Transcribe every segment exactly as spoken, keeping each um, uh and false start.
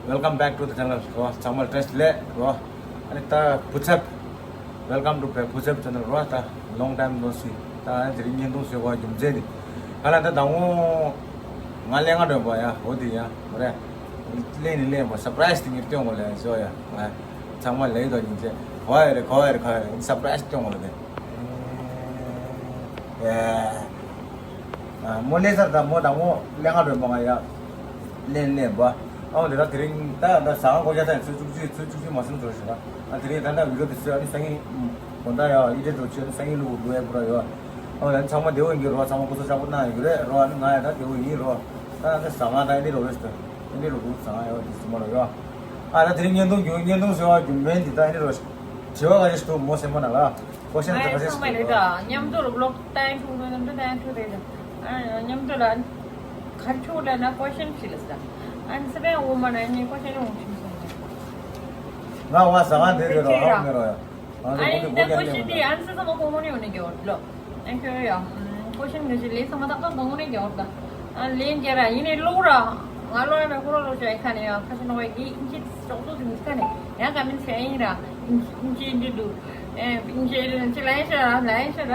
Welcome back to the channel རོ། ཚང་མ་བཀྲ་ཤིས་བདེ་ལེགས་རོ། ཨ་ནི་ད་བུ་ཚབ། Welcome to བུ་ཚབ་channel རོ། ད་long time no see ད་ཨ་ནི་དེ་རིང་བརྙན་ཐུང་བཟོས་པ་རྒྱུ་མཚན་དེ། ཧ་ལམ་ད་དང་པོ་ང་ལས་ང་འདྲོན་པ་ཡ་འོ་དེ་ཡ་མ་རེད། ལས་ནི་ལས་པ་surprise དེ་ངེར་སྟོན་དགོས་ལས་བཟོ་ཡ། ཚང་མ་ལས་དོ་རྒྱུ་མཚན་གོ་ཡ་རེད་གོ་ཡ་རེད་གོ་ཡ་རེད། surprise སྟོན་དགོས་ལས་དེ། ཨེ། མོ་ལས་སར་ད་མོ་དང་མོ་ལས་ང་འདྲོན་པ་ང་ཡ། ལེན་ལེན་པ། ཨའོ་དེ་ད་དེ་རིང་ད་ད་ཟ་ཁང་སྒོ་རྒྱག་ཚར་ཚོད་བཅུ་གཅིག་ཚོད་བཅུ་གཅིག་མ་སོང་ཚོད་ཞིག་ལ། ཨ་དེ་རིང་ད་ད་བི་ཌིའོ་དེ་ཚོད་ཨ་ནི་སང་ཉིན། དགོང་དག་ཡ་ཨི་ཌེ་འགྲོ་ཆེད་ཨ་ནི་སང་ཉིན་ལུག་འགྲོ་ཡ་པུ་ར་ཡོད། ཨའོ་ཡང་ཚང་མ་བདེ་བོ་ཡིན་གྱི་རོ། ཚང་མ་སྐུ་གཟུགས་ཅག་པོ་གནང་ཡོད་ཀྱི་རེད་རོ། ཨ་ནི་ང་ཡ་ད་བདེ་བོ་ཡིན་རོ། ད་ད་ཟ་ཁང་ད་ཨི་ཌེ་འགྲོ་རེད་ཟེར། ཨི་ཌེ་འགྲོ་དགོས་ཟ་ཁང་ཡོད་དེ་ཚོད་མ་རོ་ཡོད། ཨ་ད་དེ་རིང་བརྙན་ཐུང་རྒྱུ་བརྙན་ཐུང་ཟེར་བ་རྒྱུ་མེད་འདི་ད་ཨི་ཌེ་རོ། དྲི་བ་ག་རེ་ཞིག་འདུག་མོ་སེམས་པ་ནང་ལ། ཀོ་ཤན་ད་ག་རེ་ཞིག་འདུག་མཉམ་དུ་ལ་བི་ལོག་ཏའི་ཁུ་ཏའི་ཁུ་རེད། མཉམ་དུ་ལ་གར་ཁྱུག་ལ་ན་ཀོ་ཤན་ཞིག་ལ་ས། ཨན་སི་པན་འོ་མ་ན་ནི་ཀོ་ཤན་འོང་ཆུང་སོང་། ང་བ་ཟ་ཁང་དེ་དེ་རོ་ཧ་མེ་རོ་ཡ། ང་ཚོ་ཨ་ནི་ད་ཀོ་ཤན་དེ་ཨན་སི་ཚང་མ་ཀོ་མོ་ནི་ཡོང་ནི་གི་འོ་ལོ། ཨན་ཁྱོད་ཡ། ཀོ་ཤན་གི་ཞིག་ལས་ཚང་མ་ཏག་ཏག་འདོང་ནི་གི་འོ་ད། ཨ་ལེན་རྒྱ་ར་ཡིན་ནི་ལོ་ར། ང་ལོ་ཡ་མེ་ཁོ་རོ་ལོ་ཞོ་ཡ་ཁ་ནི་ཡ་ཁ་ཤ་ནོ་ཡ་གི་ཨིན་ཇི་ཅོག་ཙོ་དུ་མི་ཁ་ནི་ཡ་ཀ་མེན་ཤ་ཡིན་ར། ཨིན་ཇི་ཨིན་ཇི་འདི་འདུག་ཨིན་ཇི་ཨིན་ཇི་ལ་ཡིན་ཤ་ར་ལ་ཡིན་ཤ་ར།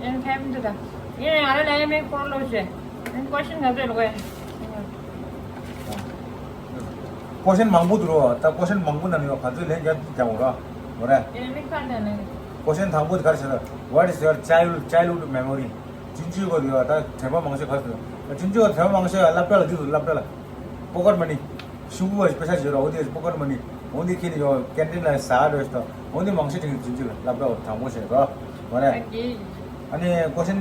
ཨིན་ཁ་མེན་འདི་ད་ཡིན་ང་ལ་ལ་ཡ་མེ་ཁོ་རོ་ལོ་ཞོ་ཡ་ཀོ་ཤན་ང་ཚོ་ལོ་ཡ། ཀོ་ཤན་མང་པོ་འདུག་རོ། ད་ཀོ་ཤན་མང་པོ་ནང་ནས་ཡོད་ག་ཚོད་ལན་རྒྱབ་རྒྱབ་འོ་ར། འོ་ར། ཀོ་ཤན་དང་པོ་དེ་ག་རེ་ཟེར་ན། What is your child childhood memory? ཆུང་ཆུང་གོ་ཡོད་ད་དྲན་པ་མང་ཤོས་ག་རེ་ཟེར་ན། ཆུང་ཆུང་གོ་དྲན་པ་མང་ཤོས་ཡ་སློབ་གྲྭ་ལ་འདི་འདུག་སློབ་གྲྭ་ལ། པོ་ཀེཊ་མ་ནི། ཤུ་གུ་བ་པེ་ཤ་བྱེད་རོ་འོ་དེ་པོ་ཀེཊ་མ་ནི། འོ་དེ་ཁྱེར་ནས་ཡོད་ཀན་ཊིན་ལ་ཟ་འགྲོ་ཞིག་དང་འོ་དེ་མང་ཤོས་དྲན་གི་ཆུང་ཆུང་ལ་སློབ་གྲྭ་བ་དང་པོ་བྱེད་རོ། འོ་ར། ཨ་ནི་ཀོ་ཤན།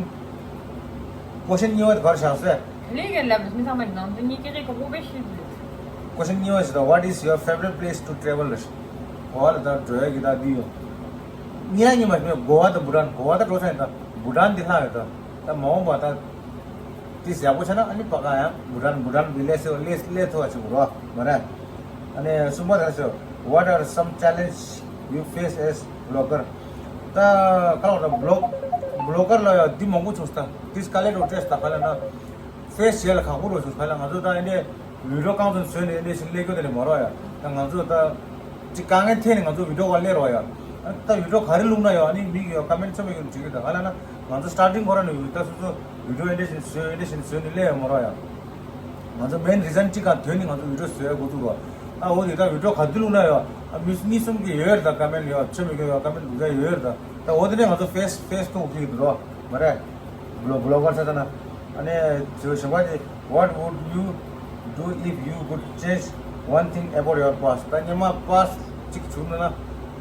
ཀོ་ཤན་གཉིས་པ་དེ་ག་རེ་བཞག་ཟེར། ལས་ཀ་ལབ་མི་ཚང་མ་ནང་དུ་གཉིས་ཀྱི་རེ་ག་པོ་པེ་ཤི་དུས། ཀོ་ཤན་གཉིས་པ་ཞིག་དང་། What is your favorite place to travel? གོ་བ་ལ་ད་འགྲོ་ཡ་གི་ད་འདི་ཡོད། གཉིས་ཡ་གཉིས་མ་ཞིག་གོ་བ་དང་བུ་ཊན། གོ་བ་ད་འགྲོ་ས་ཡིན་ད་བུ་ཊན་འདི་ལྷག་ཡོད་ད། ད་མ་འོངས་པ་ད་དེ་ཡག་པོ་ཆགས་ན་ཨ་ནི་པ་ཀ་ཡང་བུ་ཊན་བུ་ཊན་བི་ལེ་སི་ལེ་ལེ་ཐོ་བ་ཆུ་རོ་མ་རེད། ཨ་ནི་གསུམ་པ་ད་ཞོ། What are some challenge you face as blogger? ད་ཁ་ལོ་ད་བི་ལོག་བི་ལོག་གར་ལ་ཡ་འདི་མང་པོ་བྱུང་ད་འདི་སྐ་ལེ་རོ་ཏྲེས་ད་ཁ་ལ་ན། ཕེས་བྱས་ལ་ཁག་པོ་རོ་བྱུང་ཁ་ལ་ང་ཚོ་ད་ཨེ་འདྲས་བི་ཌིའོ་རྐང་ཚོ་བཟོས་ནས་ཨེ་འདྲས་ཞིག་སླེབས་རྒྱུ་དེ་ནས་མ་རོ་ཡ། ད་ང་ཚོ་ད་ཅིག་དཀའ་ངལ་འཕྲད་ནས་ང་ཚོ་བི་ཌིའོ་ག་སླེབས་རོ་ཡ། ད་བི་ཌིའོ་ག་རེ་བླུགས་ན་ཡ་ཨ་ནི་མི་གི་ཡ་ཀ་མེན་ཆེན་པོ་ཡོད་འགྲིག་གི་ད་ཧ་ལ་ན་ང་ཚོ་སི་ཊར་ཊིང་ཁོ་ར་ནས་ཡོད་ད་སོ་སོ་བི་ཌིའོ་ཨེ་འདྲས་ཞིག་བཟོས་ཨེ་འདྲས་ཞིག་བཟོས་ནས་སླེབས་ཡ་མ་རོ་ཡ། ང་ཚོ་མེན་རི་ཛན་གཅིག་ག་དོན་ནི་ང་ཚོ་བི་ཌིའོ་བཟོ་ཡ་འགོ་ཚུགས་རོ། ད་འོ་དེ་ད་བི་ཌིའོ་ག་དུས་བླུགས་ན་ཡ་ཨ་མི་གཉིས་གསུམ་གི་ཡོད་རེད་ད་ཀ་མེན་ཡ་ཆེན་པོ་གི་ཡ་ཀ་མེན་བླུགས་ཡ་ཡོད་རེད་ད། ད་འོ་དེ་ནས་ང་ཚོ་ཕེས་ཕེས་ཐོག་ཁེལ་གི་འདུག་རོ། མ་རེད། བི་ལོག་བི་ལོག་གར་ས་ད་ན། ཨ་ནི་ཚོ་ཞིང་པ་དེ། What would you do if you could change one thing about your past? ད་སྔོན་མ་ཕ་སི་ཊི་གཅིག་བྱུང་ན་ན།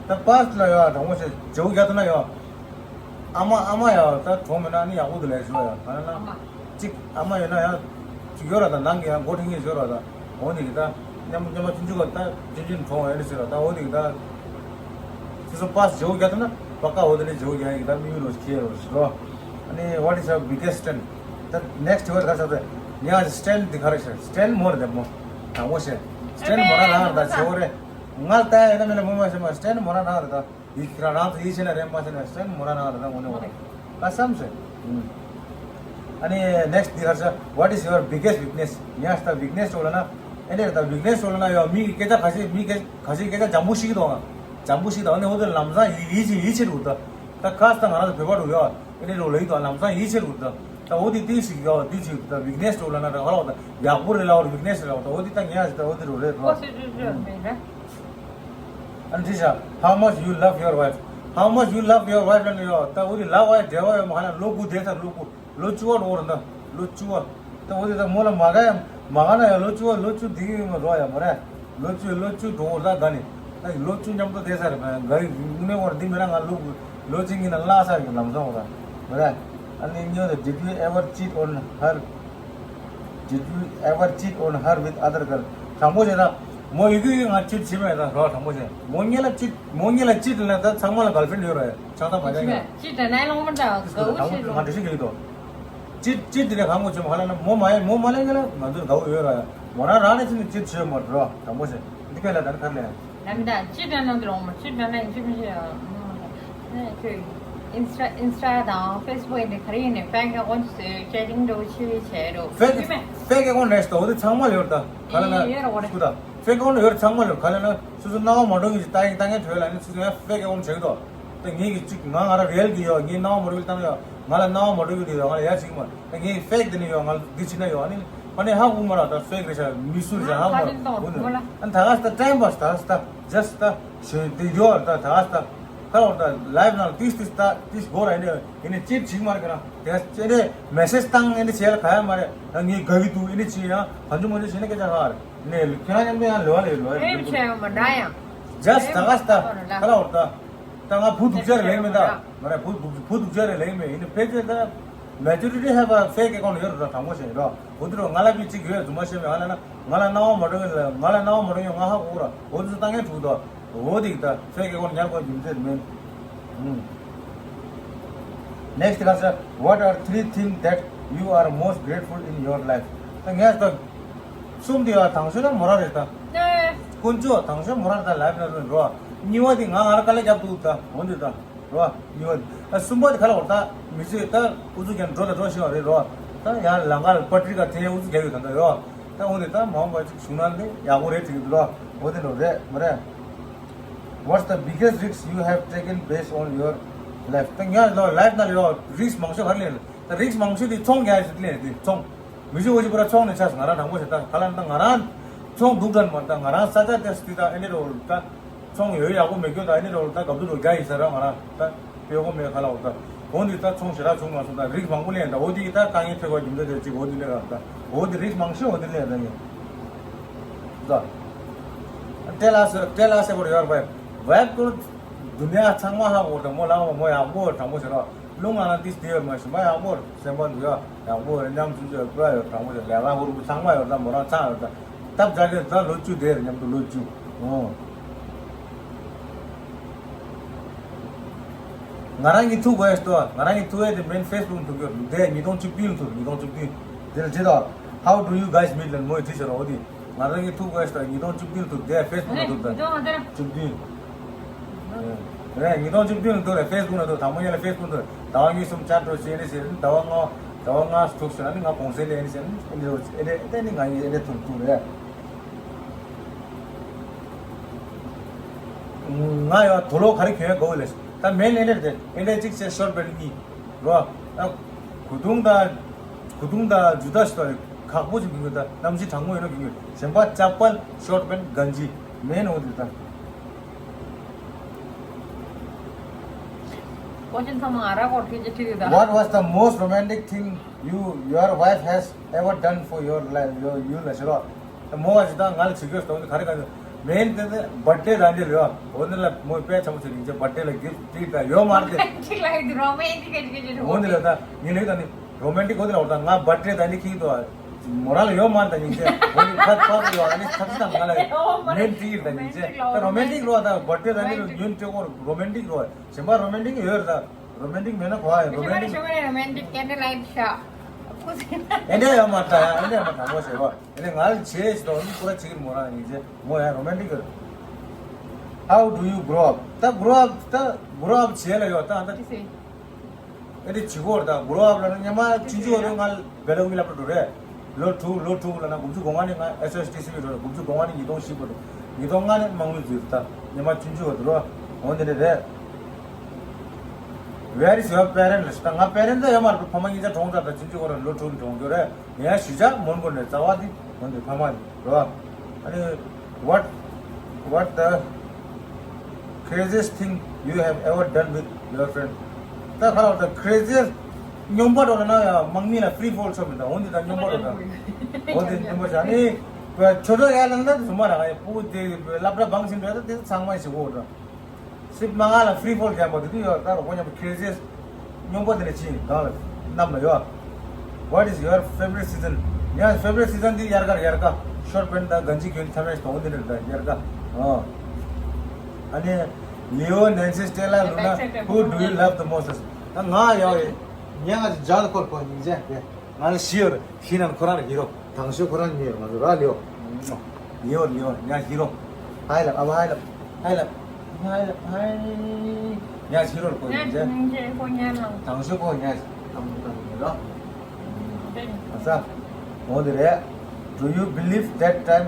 ད་ཕ་སི་ཊི་ལ་ཡོད་དྲང་མོ་བྱས་བྱེའུ་རྒྱག་ཐུབ་ན་ཡོད། ཨ་མ་ཨ་མ་ཡོད་ད་གྲོངས་མེད་ན་ནི་ཡག་པོ་འདུག་ལས་བྱེད་ཡོད་ག་ན་ན། ཨ་མ། གཅིག་ཨ་མ་ཡོད་ན་ཡང་གཅིག་ཡོད་ར་ད་ནང་གི་ཡང་འགོ་ཁྲིད་མཁན་ཡོད་ར་ད། འོ་ནི་གི་ད་མཉམ་མཉམ་པ་ཆུང་ཆུང་ག་ད་ཆུང་ཆུང་གྲོངས་ཡོད་ནི་ཟེར་ར་ད་འོ་ནི་གི་ད། ཁྱེད་ཚོ་ཕ་སི་ཊི་བྱེའུ་རྒྱག་ཐུབ་ན་པ་ཀ་འོ་དེ་ནི་བྱེའུ་རྒྱག་ཡིན་གི་ད་མི་ཡུལ་ལོ་ཁྱེད་རོ་ཞིག་རོ། ཨ་ནི་what is your biggest strength? ད་ནེག་སི་ཊི་དེ་བར་ཁ་ཆགས་ཏེ་ངས་ཨ་ཅི་སི་ཊེན་དེ་ག་རེ་ཤེས་སི་ཊེན་མོ་རེད་དེ་མོ། དྲང་མོ་ཤེས་སི་ཊེན་མོ་ར་རང་རེད་ད་བྱེའུ་རེད། ང་ལྟ་ཡ་ཡིན་ན་མིན་ན་མོ་མ་ཤེས་མ་སི་ཊེན་མོ་ར་རང་རེད་ད། ཡིད་ཁྱེད་རང་རང་ཚོ་ཡིད་ཆེས་ན་རེད་མ་ཆེས་ན་སེམས་མོ་རང་རང་རེད་ད་ངོ་ནས་འོ་རེད། ད་བསམ་སོང་། ཨ་ནི་ནེག་སི་ཊི་འདི་ཧར་ས། What is your biggest weakness? ངས་ད་ཝིག་ནེ་སི་འགྲོ་ལ་ན། ཨེ་འདྲས་ད་ཝིག་ནེ་སི་འགྲོ་ལ་ན་ཡོད་མི་གི་སྐད་ཆ་ཁ་ཤས་མི་སྐད་ཁ་ཤས་སྐད་ཆ་འཇམ་པོ་ཤེས་ཀྱི་འདུག་ཨ། འཇམ་པོ་ཤེས་ད་ཨ་ནི་འོ་དེ་ལམ་སང་ཡིད་ཡིད་ཆེས་ཡིད་ཆེས་འདུག་ད། ད་ཁ་ས་ད་ང་རང་ཚོ་བོད་པ་འགྲོ་ཡོད་ཨ། ཨེ་འདྲས་འགྲོ་ལ་ཡིད་དུ་ལམ་སང་ཡིད་ཆེས་འདུག་ད། ད་འོ་དེ་ཏིག་ཞིག་ཡོད་དེ་ཅིག་ད་ཝིག་ནེ་སི་འགྲོ་ལ་ན་ད་ཧ་ལ་ད་ཡག་པོ་རེད་ལ་འོ་ཝིག་ནེ་སི་རེད་ལ་ད་འོ་དེ་ད་ངས་ད་འོ་དེ་འགྲོ་རེད་ད། ཨ་ནི་དྲིས་ཤག How much you love your wife? How much you love your wife ལབ་ནས་ཡོད། ད་འོ་དེ་ལབ་པ་ཡ་འབྲེལ་བ་ཡོད་མ་ཧ་ལ་ལོ་དགུ་བསྡད་ཚར་ལོ་དགུ་ལོ་བཅུ་པ་འགྲོ་བར་འདུག་ལོ་བཅུ་པ། ད་འོ་དེ་ད་མོ་ལ་མ་དགའ་ཡ་མ་དགའ་ན་ཡ་ལོ་བཅུ་པ་ལོ་བཅུ་འདི་གི་མ་འགྲོ་ཡ་མ་རེད། ལོ་བཅུ་ལོ་བཅུ་འགྲོ་བར་ད་དགའ་ནི། ད་ལོ་བཅུ་མཉམ་དུ་བསྡད་ཚར་རེད་པ་དགའ་ཡི་དངོས་གནས་བར་འདི་མི་ར་ང་ལོ་དགུ་ལོ་གཅིག་གཉིས་ན་བརླག་ཚར་གི་ལམ་སང་འོ་ད་མ་རེད། ཨ་ནི་གཉིས་པ་ད། Did you ever cheat on her? Did you ever cheat on her with other girl? དྲང་པོ་བྱས་ན། མོ་ཡི་གེ་ཡི་ང་ཅིཊ་བྱེད་མེད་ད་རོགས་དྲང་པོ་བྱས། མོ་ངེད་ལ་ཅིཊ་མོ་ངེད་ལ་ཅིཊ་ལ་ད་ཚང་མ་ལ་གརལ་ཕྲེན་ཡོད་རེད་ཆང་ས་བ་ཅང་ཡོད། ཅིཊ་ན་ལོང་མ་འདྲ་དྲང་པོ་ང་འགྲེལ་བཤད་རྒྱག་གི་འདུག་ཅིཊ་ཅིཊ་དེ་ནས་གང་གོ་བྱེད་མ་ཧ་ལ་ན་མོ་མ་ཡེ་མོ་མ་ལེན་ག་ལ་ང་ཚོར་དགའ་བོ་ཡོད་ར་ཡ། མོ་རང་རང་ནས་ཕྱིན་ནས་ཅིཊ་བྱེད་མ་རོགས་དྲང་པོ་བྱས། འདི་ག་ལ་ད་ནི་ཁར་ལེན། ལམ་ད་ཅིཊ་ན་ནང་དུ་ལོང་མ་ཅིཊ་ན་ན་ཡིན་ཅི་མི་ཤེས་ཡ། ཁྱོད་ཨིན་སི་ཊ་ཨིན་སི་ཊ་དང་ཕེ་སི་བུག་ཡིན་དེ་ག་རེ་ཡིན་ནས་ཕེག་ཨེ་ཀོན་ཊི་ཟེར་ཅེ་ཊིང་འགྲོ་ཆེ་བྱས་རོ། ཕེག་ཡིན་མེད། ཕེག་ཨེ་ཀོན་ཊི་རེད་ད་འོ་དེ་ཚང་མ་ལ་ཡོད་ད། ག་ལ་ན་ཡོད་རེད་འོ་རེད། སྐུ་ད། ཕེག་ཨེ་ཁའུན་ཊི་ཡོད་ཚང་མ་ལ་ག་ལ་ན་སོ་སོ་སྣང་བ་མ་འགྲོ་གི་ཅིག་ལྟ་ཡིན་ལྟ་མཁན་བྲོས་ལ་ནི་སོ་སོ་ཡང་ཕེག་ཨེ་ཁའུན་ཊི་བྱེད་ཀྱི་འདུག་ད་ངེད་ཀྱི་ཅིག་ང་ང་རང་རེལ་གི་ཡོད། ངའི་སྣང་བ་མ་འགྲོ་གི་ལྟ་ན་ཡོད། ང་ལ་སྣང་བ་མ་འགྲོ་གི་འདུག་ཡོད། ང་ལ་ཡ་ཅིག་མ་ད་ངའི་ཕེག་དེ་ནི་ཡོད། ང་ལ་འདི་བྱེད་ན་ཡོད། ཨ་ནི་ཨ་ནི་ཧ་གོ་མ་ར། ད་ཕེག་རེད་ཤག་མི་སུ་རེད་ཤག་ཧ་གོ་མ་ར། ཨ་ནི་ད་ག་ས་ད་ཊའིམ་པཱ་སི་ད་ག་ས་ད་ཇ་སི་ཊི་ད་ཞོ་དེ་ཡོད། ད་ད་ག་ས་ད་ཁ་ལོ་ད་ལའིབ་ནང་ཏིས་ཏིས་ད་ཏིས་གོ་ར། ཨ་ནི་ཨ་ནི་ཅིག་ཅིག་མ་རེད་ག་ར། དེ་ཨ་ནི་མེ་སེ་ཇི་བཏང་། ཨ་ནི་བྱས་ལ་ག་ཡ་མ་རེད། ད་ངའི་དགའ་གི་འདུག་ཨ་ནི་ཅིག་ཡང་གང་བྱུང་མ་བྱུང་བྱས་ནས་སྐད་ཆ་ཧ་རེད། ནས་ཁྱེད་རང་མཉམ་དུ་ཡང་ལོ་བ་ལས་ལོ་ཡ་རེད་བྱས་ཡོད་མ་འདྲ་ཡང་། ཇ་སི་ཊི་ད་ག་ས་ད་ཁ་ལ་འོར་ད། ད་ང་བུ་སྡུག་ཅག་རེད་ལེགས་མེད་ད། མ་རེད། བུ་བུ་སྡུག་ཅག་རེད་ལེགས་མེད། ཡིན་ནི་ཕལ་ཆེར་ད་མེ་ཇོ་རི་ཊི་ཧེ་བ་ཕེག་ཨེ་ཁའུན་ཊི་ཡོད་རེད། ད་དྲང་པོ་བཤད་རོགས། འོ་དེ་རོགས་ང་ལ་པི་གཅིག་ཡོད་རྫུན་མ་བཤད་མེད། ང་ལ་ན་ང་ལ་སྣང་བ་མ་འགྲོ་ཡོད་ལ། ང་ལ་སྣང་བ་མ་འགྲོ་ཡོད། ང་ཧ་གོ་ར། འོ་དེ་ཚོ་ལྟ་མཁན་དྲུག་ད། འོ་དེ་ད་ཕེག་ཨེ་ཁའུན་ཊི་ཉར་དགོས་རྒྱུ་མཚན་མིན། ནེག་སི་ཊི་ལ་ས། What are three things that you are most grateful in your life? ད་ངས་ད་གསུམ་དེ་ཡོད། དང་ཤོས་ན་མོ་ར་རེད་ད། དཀོན་མཆོག་དང་ཤོས་མོ་ར་རེད་ད། ལའིབ་ན་རེད་རོ། གཉིས་པ་དེ་ང་ང་ར་དཀའ་ལས་རྒྱབ་འདུག་ད། འོ་འདི་ད་རོ། གཉིས་པ་དེ་ད་གསུམ་པ་དེ་ག་ལ་འོར་ད། མི་ཚོས་ད་ཨུ་ཚུགས་ཀྱང་འགྲོ་ད་འགྲོ་ཤེས་པ་རེད་རོ། ད་ཡང་ལང་ཀ་ལ་པ་ཏྲི་ཀ་དེ་ཨུ་ཚུགས་རྒྱག་ཡོད་ད་ད་ཡོ། ད་འོ་འདི་ད་མ་འོངས་པ་ཅིག་བྱུང་ན་འདི་ཡག་པོ་རེད་དྲན་གྱི་འདུག་རོ། འོ་དེ་འགྲོ་རེད་མ་རེད། What's the biggest risk you have taken based on your life? ད་ངས་ལོ་ལའིབ་ནང་ལ་ཡོད་རིསྐ་མང་ཤོས་ག་རེ་ལེན། ད་རིསྐ་མང་ཤོས་དེ་ཚོང་རྒྱག་ཡ་ཞིག་ལེན་དེ་ཚོང་། མི་ཞིག་འོ་ཞིག་པུ་ར་ཚོང་ནས་ཆགས་སོང་། ང་རང་དྲང་པོ་ཞིག་ད་ག་ལ་ད་ང་རང་ཚོང་སྡུག་དྲན་མ་ད་ང་རང་ས་ཆ་དེ་སི་ད་ཨེ་འདྲ་རོ་ད་ཚོང་ཡོད་ཡག་པོ་མེད་རྒྱུ་ད་ཨེ་འདྲ་རོ་ད་གབ་ཏུ་རོ་རྒྱ་ཡིན་ས་ར་ང་རང་ད་ཕེ་གོ་མེད་ག་ལ་འོ་ད་འོ་འདི་ད་ཚོང་ཞེ་དྲག་བྱུང་མ་སོང་། ད་རིསྐ་མང་པོ་ལེན་ད་འོ་དེ་གི་ད་དཀའ་ངལ་འཕྲད་དགོས་རྒྱུ་འདི་རེད་ཅིག་འོ་འདི་ལས་ར་ད་འོ་འདི་རིསྐ་མང་ཤོས་འོ་འདི་ལེན་ད་ཡིན། ད། Tell us, tell us about your vibe. Vibe ཀུན་དུ་ནས་ཚང་མ་ཧ་གོ་དང་མོ་ལགས་མོ་ཡག་པོ་དྲང་པོ་བྱེད་རོགས། ལུང་ང་ལ་ཏིས་དེ་ཡོད་མ་ཞིམ་པ་ཡག་པོ་སེམས་པ་འདུག་ཡ་ཡག་པོ་རེད། ཉམས་ཆུང་ཆུང་ཡོད་པ་ཡོད་དྲང་པོ་བྱེད། ལས་ཀ་ཧུར་པོ་ཚང་མ་ཡོད་ད་མོ་རང་ཚང་ཡོད་ད། སྟབས་བྱ་གི་ད་ལོ་བཅུ་དེ་རེད་མཉམ་དུ་ལོ་བཅུ། ཨོ། ང་རང་གི་ཐུག་དགོས་ཏོ། ང་རང་གི་ཐུག་ཡས་དེ་མིན་ཕེ་སི་བུག་ཐུག་གི་རེད། ཉིས་སྟོང་བཅུ་བདུན་ལ་ཐུག་ཉིས་སྟོང་བཅུ་བདུན་དེ་ལ་བྲིས་དོ། How do you guys meet ལ་མོས་བྲིས་ཤག་རོ་འོ་དེ། ང་རང་གི་ཐུག་དགོས་ཤག་ཉིས་སྟོང་བཅུ་བདུན་ཐུག་དེ་ཕེ་སི་བུག་ལ་ཐུག་ད། བཅུ་བདུན། རེད། ཉིས་སྟོང་བཅུ་བདུན་ལ་ཐུག་རེད། ཕེ་སི་བུག་ལ་ཐུག་དང་པོ་ཉིད་ལ་ཕེ་སི་བུག་ཐུག་ཟླ་བ་གཉིས་གསུམ་བཅར་འགྲོ་བྱས་ནས་ཟེར་ཟླ་བ་ལྔ་ཟླ་བ་ལྔ་ཐུག་ཟེར་ནི་ང་གུང་སེང་ལེན་ནས་ཟེར་ནི་ཨེ་འདྲ་ཨེ་འདྲ་ཨེ་འདྲ་ནི་ང་ཡི་ཨེ་འདྲ་ཐུག་ཐུག་རེད། ང་ཡོད་དོ་ལོ་ག་རེ་གྱོན་ཡོད་གོ་ལེ། ད་མེད་ལེ་འདྲ་དེ་ཨེ་འདྲ་གཅིག་བྱས་ཤོར་པའི་གཉིས་རོ། ད་གོས་ཐུང་ད་གོས་ཐུང་ད་ཇུ་ད་ཞིག་ད་ཁག་པོ་ཞིག་གྱོན་གྱི་ད་གནམ་གཤིས་གྲང་མོ་ཡོད་ན་གྱོན་གྱི་གཞན་པ་ཅག་པལ་ཤོར་པའི་གན་ཇི་མེད་ནོ་དེ་ད། Question ཚང་མ་ང་རང་སྐོར་ཐེངས་གཅིག་ཁྲིད་ཡོད་ད། What was the most romantic thing you, your wife has ever done for your life, your, you ལ་ཟེར་རོ། མོ་བ་ཞིག་དང་ང་ལ་བྱེད་དགོས་སྟོང་ནི་ག་རེ་ག་རེ་མེན་དེ་ནི་བར་ཐ་ཌེ་རང་རེད་ལ་ཡོད། འོ་ནི་ལ་མོས་དཔེ་ཆ་མོ་ཆེ་རིང་ཆེ་བར་ཐ་ཌེ་ལ་གིཕ་ཊི་ད་ཡོད་མ་རེད། རོ་མན་ཊིག་ལ་ཡོད་རོ་མན་ཊིག་ག་ཅིག་ག་ཅིག་འོ་ནི་ལ་ད་ངས་ལས་ད་ནི་རོ་མན་ཊིག་འོ་ནི་ལ་འོ་ད་ང་བར་ཐ་ཌེ་ད་ནི་ཁྱིག་ཏོ་མོ་རང་ལ་ཡོད་མ་རེད་ད་ཉིན་ཆེ་འོ་ནི་ཁ་ཁ་ཏོ་ཡོད་ཨ་ནི་ཁ་ཅིག་ད་ང་ལ་ཡོད་མེན་ཊིག་ད་ཉིན་ཆེ་ད་རོ་མན་ཊིག་རོ་ད་བར་ཐ་ཌེ་ད་ནི་ཉོན་སྤྲོ་གོ་རོ་མན་ཊིག་རོ་གཞན་པ་རོ་མན་ཊིག་ཡོད་རེད་ད། རོ་མན་ཊིག་མེད་ན་གོ་ཨ་ཡོད་རོ་མན་ཊིག་རོ་མན་ཊིག་ཀེན་ཌལ་ལའིཊ་ཤོ་ཨེ་འདྲ་ཡོད་མ་རེད་ད་ཡ་ཨེ་འདྲ་ཡོད་མ་རེད་ད་མོ་ཞེས་རོ། ཨེ་ནས་ང་ལ་བྱེད་ཞིག་དང་ནི་པུ་ར་བྱེད་ཀྱི་མོ་རང་ཡིན་ཅེ་མོ་ཡང་རོ་མན་ཊིག་གི། How do you grow up? ད་གྷོ་རོ་ཨབ་ད་གྷོ་རོ་ཨབ་བྱེད་ལ་ཡོད་ད་ད། ཨེ་འདྲ་བྱེད་གོ་ར་ད་གྷོ་རོ་ཨབ་ལ་ན་ཉི་མ་ཆུང་ཆུང་བ་དུ་ང་བེ་ལ་ཀུ་མི་སློབ་གྲྭ་འགྲོ་རེད། ལོ་དྲུག་ལོ་དྲུག་ལ་ན་དགུ་བཅུ་གོ་ལྔ་ནས་ང་ཨེས་ཨོ་ཨེས་ཊི་སི་བི་འགྲོ་རེད། དགུ་བཅུ་གོ་ལྔ་ནས་ཉིས་སྟོང་བཞི་བར་དུ་ཉིས་སྟོང་ལྔ་ནས་དམག་མི་འཛུལ་ད་ཉི་མ་ཆུང་ཆུང་བ་དུ་རོ་འོ་འདི་འདྲ་རེད། Where is your parent? ལ་ཞིག་ད་ང་པེ་རེན་ཊི་ད་ཡོད་མ་རེད། ཕ་མ་གཉིས་ཆ་གྲོངས་ཚར་ད་ཆུང་ཆུང་བ་ར་ལོ་དྲུག་ནས་གྲོངས་རྒྱུ་རེད། ཡང་གཞིས་ཆགས་མོན་གྷོ་ནས་རྩ་བ་དེ་འོན་ཏེ་ཕ་མ་རེད་རོ། ཨ་ནི་what what the craziest thing you have ever done with your friend? ད་ཁ་ལ་ད་ཁེ་རེ་ཛི་སྙོམས་པ་འགྲོ་ན་ཡང་དམག་མི་ལ་ཕི་རི་ཕོལ་ཆོག་མི་འདུག་འོན་ཏེ་ད་སྙོམས་པ་འགྲོ་ན་འོན་ཏེ་སྙོམས་པ་བྱ་ནི་ཆོས་གྲོགས་ཡར་ལངས་ན་ཟུར་མ་རག་ཡ་སྤུ་གུ་དེ་སློབ་གྲྭ་འབངས་ཤིག་འགྲོ་ད་དེ་ཚང་མ་ཞིག་འོ་འགྲོ། སྲིབ་མ་ང་ལ་ཕི་རི་ཕོལ་རྒྱག་པ་དེ་དུས་ཡོད་ད་རོ་ཁོ་མཉམ་པོ་ཁེ་རེ་ཛི་སྙོམས་པོ་དེ་ནས་ཕྱིན་གང་ལ་གནམ་ལ་ཡོད། What is your favorite season? ཡང་ཕེ་ཝ་རི་ཊི་སི་ཛོན་འདི་དབྱར་ཁ་རེད། དབྱར་ཁ་ཤོར་པན་དང་གན་ཇི་གྱོན་ཐ་མའི་སྟོང་འདི་རེད་ད་དབྱར་ཁ་ཨོ། ཨ་ནི་ལི་ཨོ་ནན་སི་སྟེ་ལ་ལུ་ན་who do you love the most? ད་ང་ཡོད་ངས་ང་ཅི་ཇག་ལ་ཁོར་ཁོ་ཉིན་ཅན་དེ་ང་ལ་ཤི་ཡོད་རེད། ཤི་ན་ཁོ་རང་ལ་ཡི་རོ། དང་ཤོས་ཁོ་རང་ཉོས་ང་ཚོ་ར་ལིའོ། ལིའོ་ལིའོ་ཉ་ཤི་རོ། ཧའི་ལབ་ཨ་བ་ཧའི་ལབ། ཧའི་ལབ། ཧའི་ལབ་ཧའི། ཉ་ཤི་རོ་ཁོ་ཉ་ཉིན་ཅན། ཉིན་ཅན་ཁོ་ཉ་ལང་། དང་ཤོས་ཁོ་ཉ་ཤི་དང་ཤོས་ཁོ་ཉ་ལང་། ཨ་ས། འོ་དེ་རེད། Do you believe that time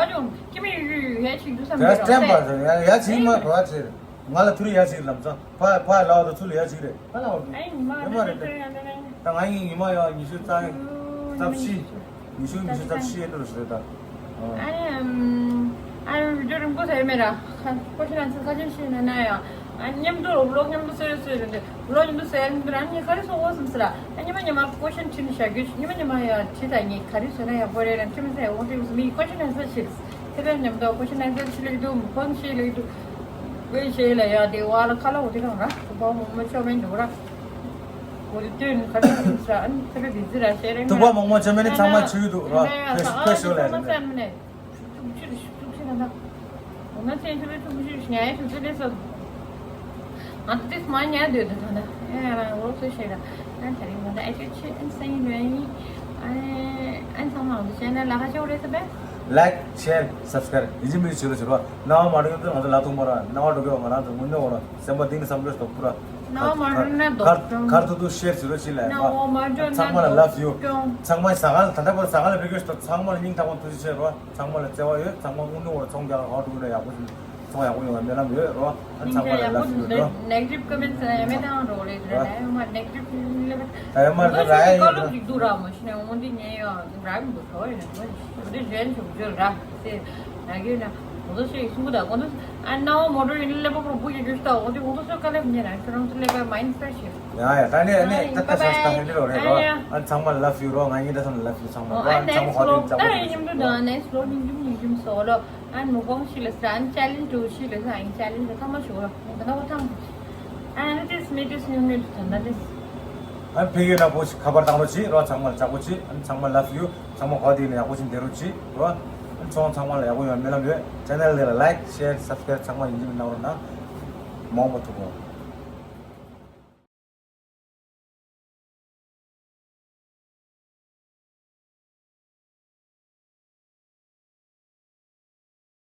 ག་ཅུང་ཁྱི་མི་ཡུ་ཡུ་ཡ་ཅིག་འདུག་བསམ་དེ་གི་ར་སྐྲན་པ་རེད། ཡ་ཡ་ཅིག་མ་གོ་བ་ཅིག་རེད། ང་ལ་ཐུ་རི་ཡ་ཅིག་ལམ་སང་ཕ་ཕ་ལ་བ་དང་ཚུ་ལ་ཡ་ཅིག་རེད། ཕ་ལ་བ་དང་ཨ་ཡིན་མ་ཡིན་མ་རེད། ད་ང་ཡིན་ཉི་མ་ཡ་ཉི་ཤུ་རྩ་རྩ་བཞི། ཉི་ཤུ་ཉི་ཤུ་རྩ་བཞི་ཡན་འགྲོ་རེད་ད། ཨ་ནི་ཨ་ནི་བི་ཌིའོ་རིང་པོ་ཟེར་མེད་ར། ཁ་ཀོ་ཤི་ན་ཚ་ཁ་ཅན་ཤེས་ན་ན་ཡང་། ཨ་མཉམ་དུ་ལོག་མཉམ་དུ་སོས་སོས་རེད་འདུག་ལོ་ཉིན་དུ་ཟེར་འདི་རང་ཉིད་ག་རེ་སོང་བ་སམ་སི་ར། ཨ་ཉི་མ་ཉི་མ་ཀོ་ཤན་ཁྲིད་ནས་བཞག་རྒྱུ་ཉི་མ་ཉི་མ་ཡ་ཁྲིད་ད་ངས་ག་རེ་བཟོས་ན་ཡག་པོ་རེད་ར་ཁྲིད་མི་ཚེ་འོང་དུས་མི་ཀོ་ཤན་ཨན་སར་ཤིག་དེ་དོན་མཉམ་དུ་ཀོ་ཤན་ཨན་སར་ཤིག་ལེགས་འདུག་མི་ཁོང་ཤིག་ལེགས་འདུག་དཔེ་ཤེས་ལ་ཡ་དེ་བ་ལ་ཁ་ལ་འོ་དེ་གང་ར་དུ་བ་མོ་མོ་ཆོ་མེན་འདུག་ར། འོ་དེ་དོན་ག་རེ་ཡིན་སྲ་ཨ་ནི་དེ་ག་དེ་ཚི་ར་ཤེས་རེད་ཐུག་པ་མོག་མོག་ཆོ་མེན་ནི་ཚང་མ་ཆུ་ཡུ་འདུག་ར། ཕེ་ཤོ་ཕེ་ཤོ་ལ་ཡ་རེད། ཐུགས་རྗེ་ཆེ། ཐུགས་རྗེ་ཆེ་ད་ད། འོ་ན་ཚེ་ཐུགས་རྗེ་ཆེ་ངའི་ཐུགས་རྗེ་ཆེ་སོ། ང་ཚོ་ཏིས་མ་ཉལ་སྡོད་དུ་ད་ད། ཨེ་ང་རང་ལོག་སུ་ཤེས་ད། ཨན་ད་རིང་ང་ད་ཨེ་ཅེ་ཆེ་ཨན་སེང་རེ་ཡིན། ཨན་ཨན་ཚང་མ་ང་ཚོ་ཆེ་ན་ལ་ཁ་ཆེ་རེད་ས་པས། Like, share, subscribe ཡིན་གཅིག་མིན་གཅིག་བྱེད་རོགས་བྱེད་རོགས། རྣ་བ་མ་འགྲོ་ཡོང་དུས་ང་ཚོ་ལ་ཐུག་མ་ར་རྣ་བ་འགྲོ་གི་ང་རང་ཚོ་དངོས་གནས་འོ་ར་སེམས་པ་གཏིང་ནས་བསམ་བློ་ཞིག་ཐོག་ཕུ་ར། རྣ་བ་མ་འགྲོ་ན་ལྡོག་ཁར་ཁར་ཐུག་ཐུག་ཤེར་བྱེད་རོགས་བྱེད་ལ་རྣ་བ་མ་འགྲོ་ན་ཚང་མ་ལ་ལབ་ཡོད། ཚང་མ་ཟ་ཁང་ལ་ད་ལྟ་བར་ཟ་ཁང་ལ་ཕེབས་སྐྱོད་ཞིག་ཐོག་ཚང་མ་ལ་སྙིང་ཐག་པ་ཐུགས་རྗེ་ཆེ་རོགས། ཚང་མ་ལ་བརྩེ་བ་ཡོད། ཚང་མ་དངོས་གནས་འོ་ར་ཚོང་རྒྱག་ཧོ་ཀྲུག་ན་ཡག་པོ་ཞིག་ཚོང་ཡག་པོ་ཡོང་བའི་སྨོན་ལམ་ཡོད་རོ། ཨ་ཚང་མ་ལ་ལབ་ཡོད་རོ། Negative comments ཡ་མེད་དང་རོ་རེད་རེད་ཡ་མ་negative ལབ། ད་ཡ་མ་རེད་ད་ཡ་ཡོད་རོ། ཅིག་འདུག་ར་མ་ཤི་ནས་འོ་འདི་ཉན་ཡོད་ར་མི་འདུག་ག་ཡོད་ནས་འོ་འདི་གཞན་ཞུ་རྒྱུ་ར་ཟེར་ཡ་གི་ན་འོ་ཚོ་ཤེས་གསུང་གི་ད་འོ་ཚོ་ཨ་ན་འོ་མོ་ཊ་ཡིན་ལེ་པོ་པོ་བུ་ཡི་རྒྱུ་ད་འོ་འདི་འོ་ཚོ་ཤོ་ཀ་ལེབ་ཉན་ར་ཁྱོད་རང་ཚོ་ལེ་པ་མ་ཡིན་ས་ཤེས། ཡ་ཡ་ད་ནས་ནས་ད་ད་ཤ་ཤ་ཧེ་ལི་རོ་རེད་རོ། ཨ་ཚང་མ་ལ་ལབ་ཡོད་རོ། ང་ཡིན་ད་ཚང་མ་ལ་ལབ་ཡོད། ཚང་མ་རོ། ཨ་ཚང་མ་ཧོ་ཏིན་ཚང་མ་ལ་ལབ་ཡོད་རོ། ཨ་མུ་གོང་ཤི་ལ་ས་ཨན་ཅ་ལེན་ཇུ་ཤི་ལ་ས་ཨན་ཅ་ལེན་ཇུ་ཐ་མ་ཤོ་ར་ད་ན་བ་ཐང་ཨན་ཏིས་མི་ཏིས་ཉུང་ཉུང་ཐ་ན་ཏིས། ཨན་ཕེ་ཡོད་ན་པོ་ཤི་ཁ་པར་བཏང་རོགས་གྱིས་རོ། ཚང་མ་ལ་ཅག་པོ་གྱིས། ཨན་ཚང་མ་ལབ་ཡོད། ཚང་མ་ཧོ་ཏིན་ནས་ཡག་པོ་ཞིག་འདེ་རོགས་གྱིས་རོ། ཨན་ཚོང་ཚང་མ་ལ་ཡག་པོ་ཡོང་སྨོན་ལམ་ཡོད། ཆེ་ནལ་འདི་ལ་ལའིཀ་ཤེར་སབ་སི་ཀ་རེབ་ཚང་མ་ཡིན་གཅིག་མིན་གནང་རོགས་གནང་། མང་པོ་ཐུག་གོ།